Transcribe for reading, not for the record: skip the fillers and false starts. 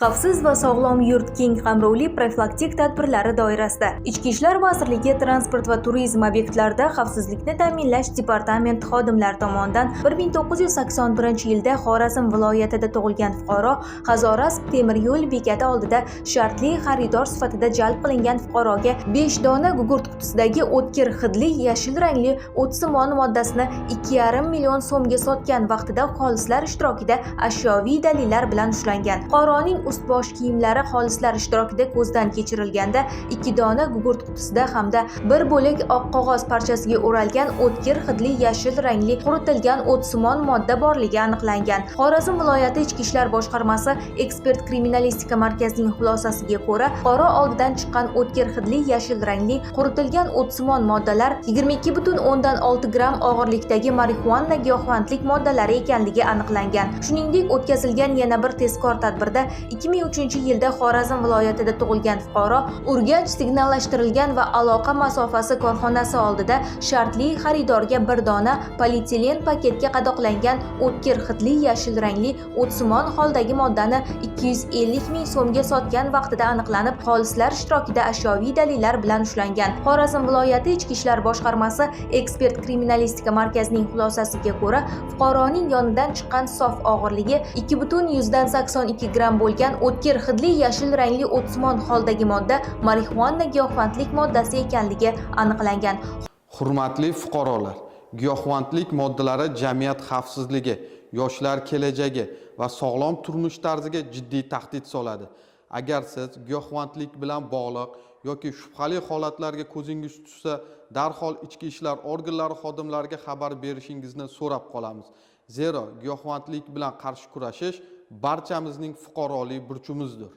Xavfsiz va sog'lom yurt keng qamrovli profilaktik tadbirlari doirasida Ichki ishlar vazirligi Transport va turizm obyektlarida xavfsizlikni ta'minlash departamenti xodimlari tomonidan 1981-yilda Xorazm viloyatida tug'ilgan fuqaro Hazorasp temir yo'l bekati oldida shartli xaridor sifatida jalb qilingan fuqaroga 5 dona gugurt qutisidagi o'tkir hidli yashil rangli o'tsimon moddasini 2,5 million so'mga sotgan vaqtida xolislar ishtirokida ashyoviy dalillar bilan ushlangan. Fuqaroning ust-bosh kiyimlari xolislar ishtirokida ko'zdan kechirilganda 2 dona gugurt qutisida hamda bir bo'lak oq qog'oz parchasiga o'ralgan o'tkir hidli yashil rangli quritilgan o'tsimon modda borligi aniqlangan. Xorazm viloyati Ichki ishlar boshqarmasi ekspert kriminalistika markazining xulosasiga ko'ra, fuqaro oldidan chiqqan o'tkir hidli yashil rangli quritilgan o'tsimon moddalar 22,6 gramm og'irlikdagi marixuana giyohvandlik moddalari ekanligi aniqlangan. Shuningdek, o'tkazilgan yana bir tezkor tadbirda 2003-yilda Xorazm viloyatida tug'ilgan fuqaro Urganch signallashtirilgan va aloqa masofasi korxonasi oldida shartli xaridorga bir dona polietilen paketga qadoqlangan o'tkir hidli yashil rangli o'tsimon holdagi moddani 250 ming so'mga sotgan vaqtida aniqlanib, xolislar ishtirokida ashyoviy dalillar bilan ushlangan. Xorazm viloyati Ichki ishlar boshqarmasi ekspert kriminalistika markazining xulosasiga ko'ra, fuqaroning yonidan chiqqan sof og'irligi 2,82 gramm bo'lgan o'tkir hidli yashil rangli o'tsimon holdagi modda marixuana giyohvandlik moddasi ekanligi aniqlangan. Hurmatli fuqarolar, giyohvandlik moddalari jamiyat xavfsizligi, yoshlar kelajagi va sog'lom turmush tarziga jiddiy tahdid soladi. Agar siz giyohvandlik bilan bog'liq yoki shubhali holatlarga ko'zingiz tushsa, darhol ichki ishlar organlari xodimlariga xabar berishingizni so'rab qolamiz. Zero giyohvandlik bilan qarshi kurashish barchamizning fuqarolik burchimizdir.